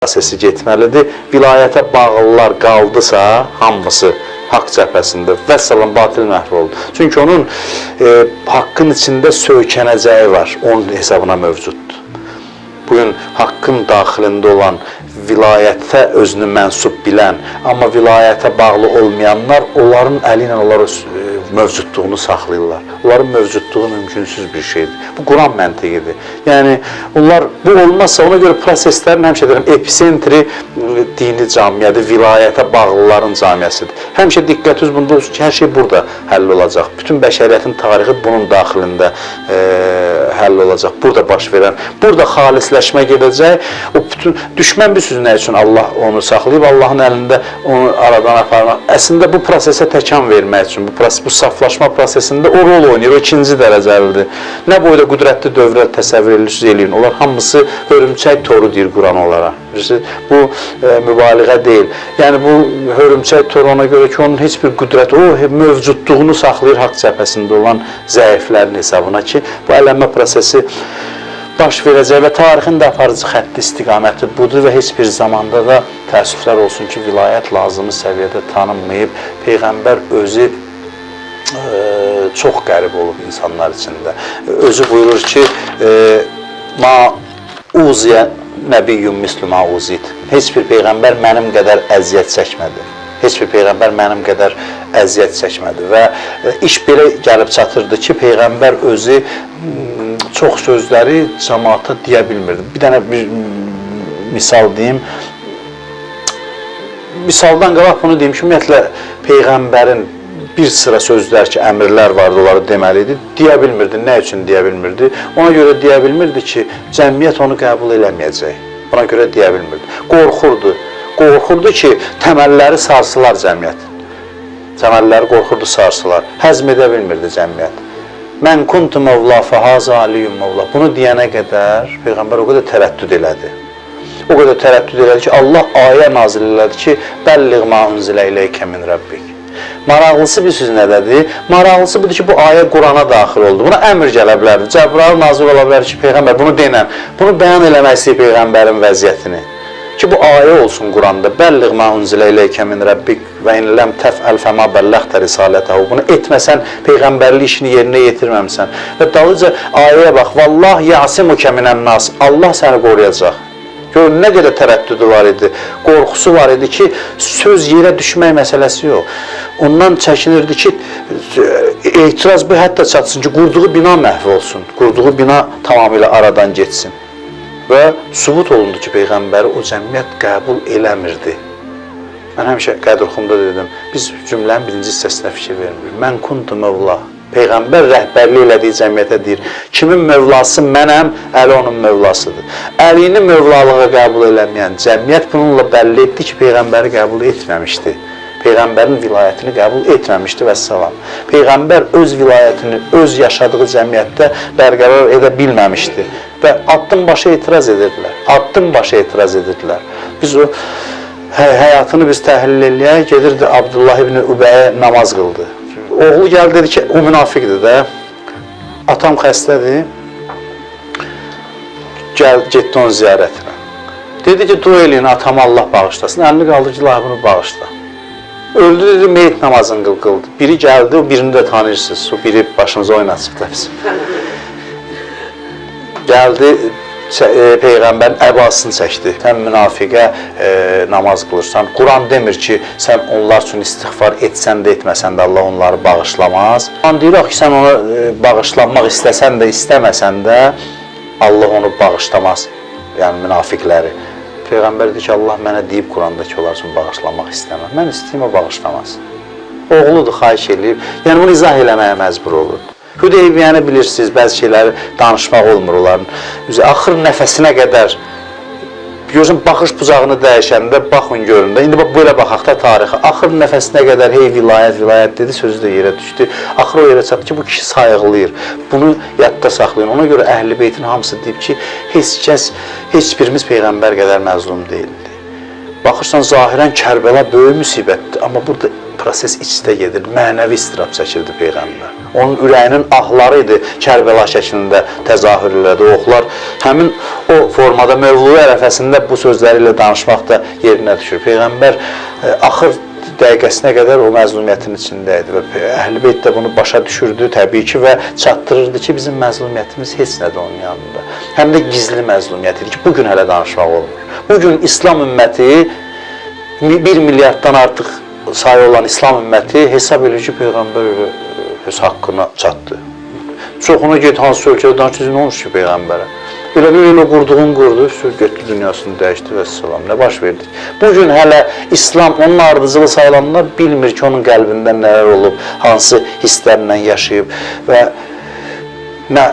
Prosesi getməlidir. Vilayətə bağlılar qaldısa, hamısı haqq cəbhəsində, vəssalam, batil məhv oldu. Çünki onun haqqın içində söykənəcəyi var, onun hesabına mövcuddur. Bugün haqqın daxilində olan, vilayətə özünü mənsub bilən, amma vilayətə bağlı olmayanlar, onların əli ilə onlar öz mövcudluğunu saxlayırlar. Onların mövcudluğu mümkünsüz bir şeydir. Bu Quran məntiqidir. Yəni onlar bu olmazsa, ona görə proseslərin, həmişə deyirəm, episentri dini camiədir, vilayətə bağlıların camiəsidir. Həmişə diqqətiniz bunda olsun ki, hər şey burada həll olacaq. Bütün bəşəriyyətin tarixi bunun daxilində həll olacaq. Burada baş verən, burada xalisləşmə gedəcək. O bütün düşmən bir söz nə üçün Allah onu saxlayıb, Allahın əlində onu aradan aparmaq. Əslində bu prosesə təkan vermək üçün, bu proses, bu saflaşma prosesində o rol oynayır, o ikinci dərəcəlidir. Nə boyda qüdrətli dövrlər təsəvvür edirsiniz, eləyin. Onlar hamısı hörümçək toru deyir Quran onlara. Bilirsiniz, bu mübaliğə deyil. Yəni bu hörümçək toru ona görə ki, onun heç bir qüdrəti, o mövcudluğunu saxlayır haqq cəbhəsində olan zəiflərin hesabına ki, bu ələnmə prosesi baş verəcək və tarixin də aparıcı xətti istiqaməti budur və heç bir zamanda da təəssüflər olsun ki, vilayət lazımi səviyyədə tanınmayıb. Peyğəmbər özü çox qərib olub insanlar içində. Özü buyurur ki, ma uziyə nəbiyyün mislu ma uzit. Heç bir peyğəmbər mənim qədər əziyyət çəkmədi. Heç bir peyğəmbər mənim qədər əziyyət çəkmədi və iş belə gəlib çatırdı ki, peyğəmbər özü çox sözləri cəmaata deyə bilmirdi. Bir dənə bir misal deyim. Misaldan qabaq bunu deyim ki, ümumiyyətlə peyğəmbərin bir sıra sözlər ki, əmrlər vardı, onları deməli idi. Deyə bilmirdi. Nə üçün deyə bilmirdi? Ona görə deyə bilmirdi ki, cəmiyyət onu qəbul eləməyəcək. Buna görə deyə bilmirdi. Qorxurdu. Qorxurdu ki, təməlləri sarsılar cəmiyyət. Təməlləri qorxurdu sarsılar. Həzm edə bilmirdi cəmiyyət. Mən kuntu mövla fəhaza aliyyun mövla. Bunu deyənə qədər peyğəmbər o qədər tərəddüd elədi. O qədər tərəddüd elədi ki, Allah ayə nazil elədi ki, bəlliğ ma unzilə ileykə min rəbbik. Maraqlısı bir söz nədədir? Maraqlısı budur ki, bu ayə Qurana daxil oldu. Buna əmr gələ bilərdi. Cəbrail nazil ola bilər ki, peyğəmbər bunu denən, bunu bəyan eləmək istəyir peyğəmbərin vəziyyətini. Ki bu ayə olsun Quranda. Bəlliğ ma unzilə ileykə min rəbbik və in ləm təfəl fəma bəlləhtə risalətəhu. Bunu etməsən peyğəmbərlik işini yerinə yetirməmsən. Və dalıca ayəyə bax. Vallah yasimuke minən nas. Allah səni qoruyacaq. Gör nə qədər tərəddüdü var idi, qorxusu var idi ki, söz yerə düşmək məsələsi yox. Ondan çəkinirdi ki, etiraz bu hətta çatsın ki, qurduğu bina məhv olsun, qurduğu bina tamamilə aradan getsin. Və sübut olundu ki, peyğəmbəri o cəmiyyət qəbul eləmirdi. Mən həmişə Qədirxumda dedim, biz cümlənin birinci hissəsinə fikir vermirik. Mən kuntu mövla. Peyğəmbər rəhbərlik elədiyi cəmiyyətə deyir, kimin mövlası mənəm, Əli onun mövlasıdır. Əlini mövlalığa qəbul eləməyən cəmiyyət bununla bəlli etdi ki, peyğəmbəri qəbul etməmişdi. Peyğəmbərin vilayətini qəbul etməmişdi vəssalam. Peyğəmbər öz vilayətini öz yaşadığı cəmiyyətdə bərqərar edə bilməmişdi və addım başı etiraz edirdilər. Addım başı etiraz edirdilər. Biz o həyatını biz təhlil eləyək, gedirdi Abdullah ibn Übəyə namaz qıldı. Oğlu gəldi dedi ki, o münafiqdir də. Atam xəstədir. Gəl, getdi onun ziyarətinə. Dedi ki, dua eləyin, atamı Allah bağışlasın. Əlini qaldırdı ki, Allah bunu bağışla. Öldü dedi, meyit namazını qıldı. Biri gəldi, o birini də tanıyırsınız. O biri başımıza oynatıb da bizim. Gəldi, peyğəmbərin əbasını çəkdi. Sən münafiqə namaz qılırsan. Quran demir ki, sən onlar üçün istiğfar etsən də etməsən də Allah onları bağışlamaz. Quran deyir ki, sən ona bağışlanmaq istəsən də istəməsən də Allah onu bağışlamaz. Yəni münafiqləri. Peyğəmbər dedi ki, Allah mənə deyib Quranda ki, onlar üçün bağışlanmaq istəmir. Mən istəyim, o bağışlamaz. Oğludur, xahiş eləyib. Yəni bunu izah eləməyə məcbur olurdu. Hüdeybiyəni bilirsiniz, bəzi şeyləri danışmaq olmur onların. Axır nəfəsinə qədər görürsən baxış bucağını dəyişəndə baxın görün də. İndi bax belə baxaq da tarixə. Axır nəfəsinə qədər hey vilayət, vilayət dedi, sözü də yerə düşdü. Axır o yerə çatdı ki, bu kişi sayğılayır. Bunu yadda saxlayın. Ona görə Əhl-i Beytin hamısı deyib ki, heç kəs, heç birimiz peyğəmbər qədər məzlum deyildi. Baxırsan zahirən Kərbəla böyük müsibətdir, amma burada proses içdə gedir, mənəvi istirab çəkirdi Peyğəmbər. Onun ürəyinin ahları idi, Kərbəla şəklində təzahür elədi. O oxlar həmin o formada mövludu ərəfəsində bu sözləri ilə danışmaq da yerinə düşür. Peyğəmbər axır dəqiqəsinə qədər o məzlumiyyətin içində idi və Əhl-i Beyt də bunu başa düşürdü təbii ki və çatdırırdı ki, bizim məzlumiyyətimiz heç nədir onun yanında. Həm də gizli məzlumiyyət idi ki, bugün hələ danışmaq olmur. Bugün İslam ümməti 1 milyarddan artıq sayı olan İslam ümməti hesab edir ki, Peyğəmbər öz haqqına çatdı. Çoxuna get hansı ölkədə danışır, nə olmuş ki Peyğəmbərə? Elə bir elə qurduğun qurdu, söz getdi dünyasını dəyişdi və salam. Nə baş verdi? Bugün hələ İslam onun ardıcılı sayılanlar bilmir ki, onun qəlbində nələr olub, hansı hisslərlə yaşayıb və nə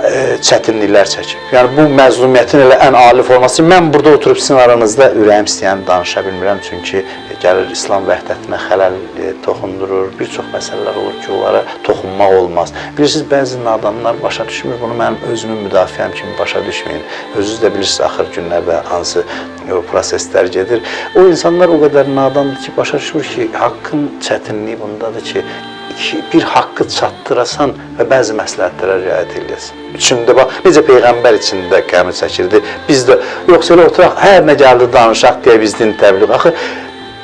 çətinliklər çəkib. Yəni bu məzlumiyyətin elə ən ali forması. Mən burada oturub sizin aranızda ürəyim istəyəni danışa bilmirəm, çünki gəlir İslam vəhdətinə xələl toxundurur. Bir çox məsələlər olur ki, onlara toxunmaq olmaz. Bilirsiniz, bəzi nadanlar başa düşmür. Bunu mənim özümün müdafiəm kimi başa düşməyin. Özünüz də bilirsiniz axır günlərdə hansı proseslər gedir. O insanlar o qədər nadandır ki, başa düşmür ki, haqqın çətinliyi bundadır ki, bir haqqı çatdırasan və bəzi məsləhətlərə riayət eləyəsən. İçində bax, necə Peyğəmbər içində qəmi çəkirdi. Biz də yoxsa elə oturaq, hər nə gəldi danışaq deyə biz din təbliğ. Axı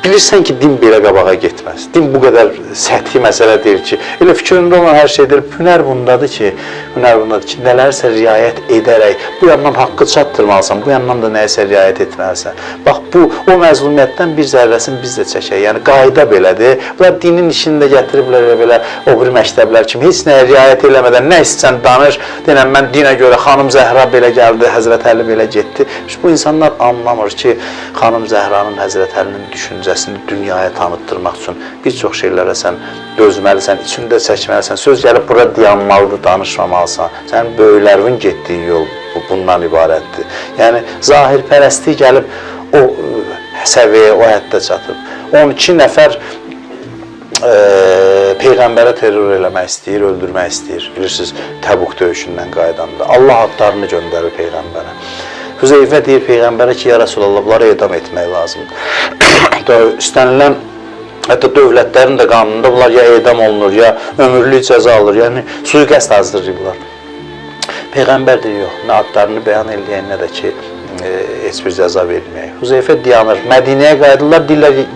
bilirsən ki, din belə qabağa getməz. Din bu qədər səthi məsələ deyil ki, elə fikrində olan hər şeydir. Hünər bundadır ki, nələrisə riayət edərək bu yandan haqqı çatdırmalısan, bu yandan da nəyisə riayət etməlisən. Bax bu o məzlumiyyətdən bir zərrəsini biz də çəkək. Yəni qayda belədir. Bunlar dinin işini də gətiriblər elə belə o bir məktəblər kimi heç nəyə riayət eləmədən nə istəsən danış. Denən mən dinə görə xanım Zəhra belə gəldi, Həzrət Əli belə getdi. Bu insanlar anlamır ki, xanım Zəhranın, Həzrət Əlinin düşüncəsini dünyaya tanıtdırmaq üçün bir çox şeylərə sən dözməlisən, içində çəkməlisən. Söz gəlib bura dayanmalıdır, danışmamalısan. Sənin böyüklərinin getdiyi yol bundan ibarətdir. Yəni zahirpərəstlik gəlib o səviyyəyə, o həddə çatıb. 12 nəfər Peyğəmbərə terror eləmək istəyir, öldürmək istəyir. Bilirsiniz, Təbuk döyüşündən qayıdanda. Allah adlarını göndərir Peyğəmbərə. Hüzeyfə deyir Peyğəmbərə ki, ya Rəsulallah, bunları edam etmək lazımdır. İstənilən, hətta dövlətlərin də qanununda bunlar ya edam olunur, ya ömürlük cəza alır. Yəni, sui-qəsd hazırlayırlar. Peyğəmbər deyir, yox, nə adlarını bəyan eləyən, nə də ki, heç bir cəza verməyək. Hüzeyfə dayanır, Mədinəyə qayıdırlar,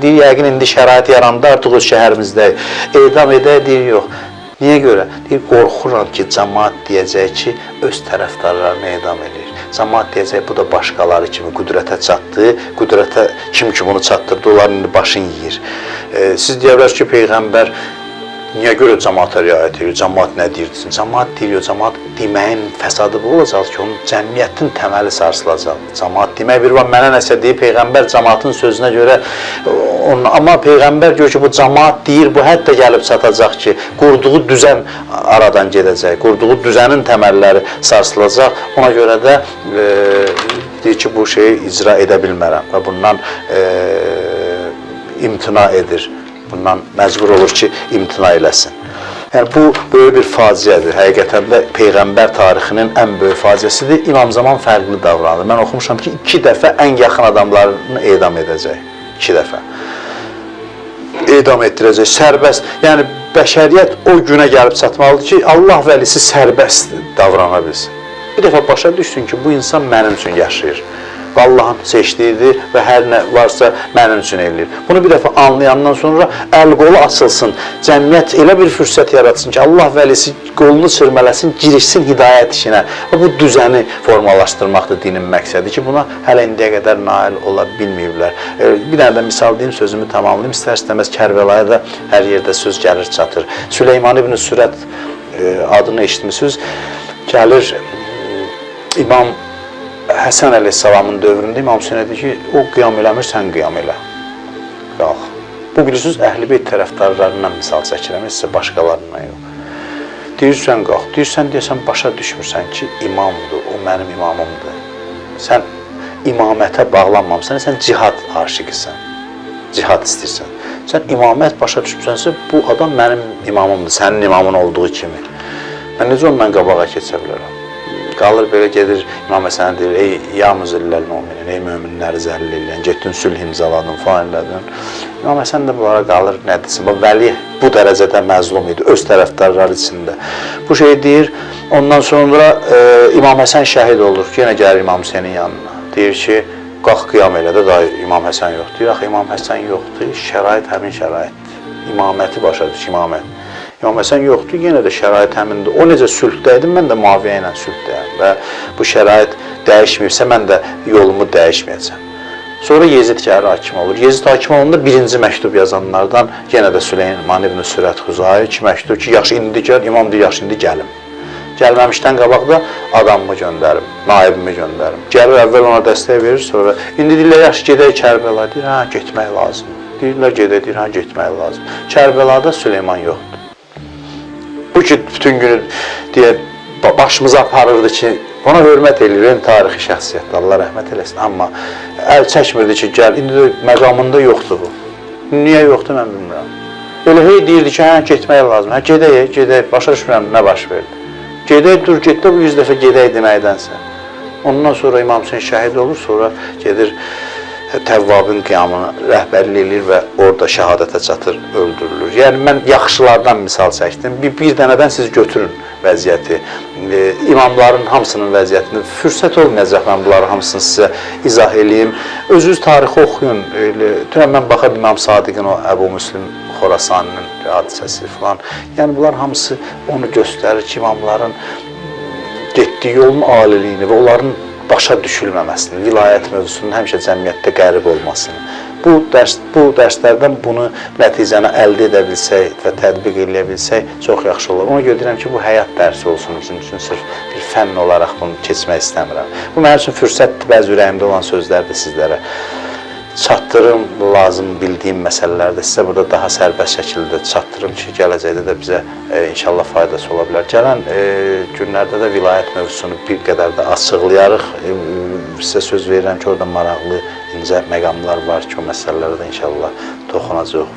deyir, yəqin indi şərait yarandı, artıq öz şəhərimizdəyik. Edam edək, deyir, yox. Niyə görə? Deyir, qorxuram ki, cəmaat deyəcək ki, öz tərəfdarlarını edam eləyir. Cəmaat deyəcək, bu da başqaları kimi qüdrətə çatdı, qüdrətə kim ki bunu çatdırdı, onların indi başını yeyir. Siz deyə bilərsiniz ki, Peyğəmbər niyə görə cəmaata riayət edir? Cəmaat nə deyir? Cəmaat deyir, cəmaat deməyin fəsadı bu olacaq ki, onun cəmiyyətin təməli sarsılacaq. Cəmaat demək bir var, mənə nəsə deyir, Peyğəmbər cəmaatın sözünə görə, amma Peyğəmbər görür ki, bu cəmaat deyir, bu hətta gəlib çatacaq ki, qurduğu düzən aradan gedəcək, qurduğu düzənin təməlləri sarsılacaq. Ona görə də deyir ki, bu şeyi icra edə bilmərəm və bundan imtina edir. Bundan məcbur olur ki, imtina eləsin. Yəni, bu böyük bir faciədir. Həqiqətən də Peyğəmbər tarixinin ən böyük faciəsidir. İmam Zaman fərqli davranır. Mən oxumuşam ki, 2 dəfə ən yaxın adamlarını edam edəcək. 2 dəfə. Edam etdirəcək, sərbəst. Yəni, bəşəriyyət o günə gəlib çatmalıdır ki, Allah vəlisi sərbəst davrana bilsin. Bir dəfə başa düşsün ki, bu insan mənim üçün yaşayır. Allahın seçdiyidir və hər nə varsa mənim üçün eləyir. Bunu bir dəfə anlayandan sonra əl qolu açılsın, cəmiyyət elə bir fürsət yaratsın ki, Allah vəlisi qolunu çırmələsin, girişsin hidayət işinə. Və bu düzəni formalaşdırmaqdır dinin məqsədi ki, buna hələ indiyə qədər nail ola bilməyiblər. Bir dənə də misal deyim, sözümü tamamlayayım. İstər-istəməz Kərbəlaya da hər yerdə söz gəlir, çatır. Süleyman ibn Sürət adını eşitmişsiniz. Gəlir İmam Həsən əleyhissalamın dövründə İmam Hüseyn deyir ki, o qiyam eləmir, sən qiyam elə. Qalx. Bu bilirsiniz, Əhl-i Beyt tərəfdarlarından misal çəkirəm, heç sizə başqalarından yox. Deyir, sən qalx. Deyir, sən deyəsən, başa düşmürsən ki, imamdır, o mənim imamımdır. Sən imamətə bağlanmamısan, sən cihad aşiqisən, cihad istəyirsən. Sən imamət başa düşmürsənsə, bu adam mənim imamımdır, sənin imamın olduğu kimi. Mən necə ondan qabağa keçə bilərəm? Qalır belə gedir İmam Həsənə deyir, ey ya müzilləl möminin, ey möminləri zəllil eləyən, getdin sülh imzaladın, falan elədin. İmam Həsən də bunlara qalır, nə desin? Bax, vəli bu dərəcədə məzlum idi öz tərəfdarları içində. Bu şey deyir, ondan sonra İmam Həsən şəhid olur. Yenə gəlir İmam Hüseynin yanına. Deyir ki, qalx qiyam elə də, daha İmam Həsən yox. Deyir, axı İmam Həsən yoxdur, şərait həmin şəraitdir. İmaməti başa düş, imamət. İmam Həsən yoxdur, yenə də şərait həmindir. O necə sülhdə idi, mən də Müaviyə ilə sülhdəyəm və bu şərait dəyişməyibsə, mən də yolumu dəyişməyəcəm. Sonra Yezid gəlir hakim olur. Yezid hakim olanda birinci məktub yazanlardan yenə də Süleyman ibn Sürət Xuzai ki, məktub ki, yaxşı indi gəl, imam deyir, yaxşı indi gəlim. Gəlməmişdən qabaq da adamımı göndərim, naibimi göndərim. Gəlir əvvəl ona dəstək verir, sonra indi deyirlər, yaxşı gedək Kərbəla, deyir, hə, getmək lazımdır. Deyirlər, gedək, deyir, hə, getmək lazımdır. Kərbəlada Süleyman yoxdur. Bu ki, bütün günü deyə başımıza aparırdı ki, ona hörmət eləyir, tarixi şəxsiyyətdir, Allah rəhmət eləsin. Amma əl çəkmirdi ki, gəl, indi də məqamında yoxdur bu. Niyə yoxdur, mən bilmirəm. Elə hey deyirdi ki, hə, getmək lazım, hə, gedək, gedək, başa düşmürəm nə baş verdi. Gedək, dur, getdi, bu 100 dəfə gedək deməkdənsə. Ondan sonra İmam Hüseyn şəhid olur, sonra gedir Təvvabın qiyamına rəhbərlik eləyir və orada şəhadətə çatır, öldürülür. Yəni mən yaxşılardan misal çəkdim. Bir dənədən siz götürün vəziyyəti. İmamların hamısının vəziyyətini. Fürsət olmayacaq mən bunları hamısını sizə izah eləyim. Özünüz tarixi oxuyun. Elə, dünən mən baxırdım İmam Sadiqin o Əbu Müslim Xorasaninin hadisəsi falan. Yəni bunlar hamısı onu göstərir ki, imamların getdiyi yolun aliliyini və onların başa düşülməməsini, vilayət mövzusunun həmişə cəmiyyətdə qərib olmasını. Bu dərslərdən bunu nəticəni əldə edə bilsək və tətbiq eləyə bilsək çox yaxşı olar. Ona görə deyirəm ki, bu həyat dərsi olsun bizim üçün, sırf bir fənn olaraq bunu keçmək istəmirəm. Bu mənim üçün fürsətdir, bəzi ürəyimdə olan sözləri də sizlərə çatdırım, lazım bildiyim məsələləri də sizə burada daha sərbəst şəkildə çatdırım ki, gələcəkdə də bizə inşallah faydası ola bilər. Gələn günlərdə də vilayət mövzusunu bir qədər də açıqlayarıq. Sizə söz verirəm ki, orada maraqlı incə məqamlar var ki, o məsələlərə də inşallah toxunacağıq.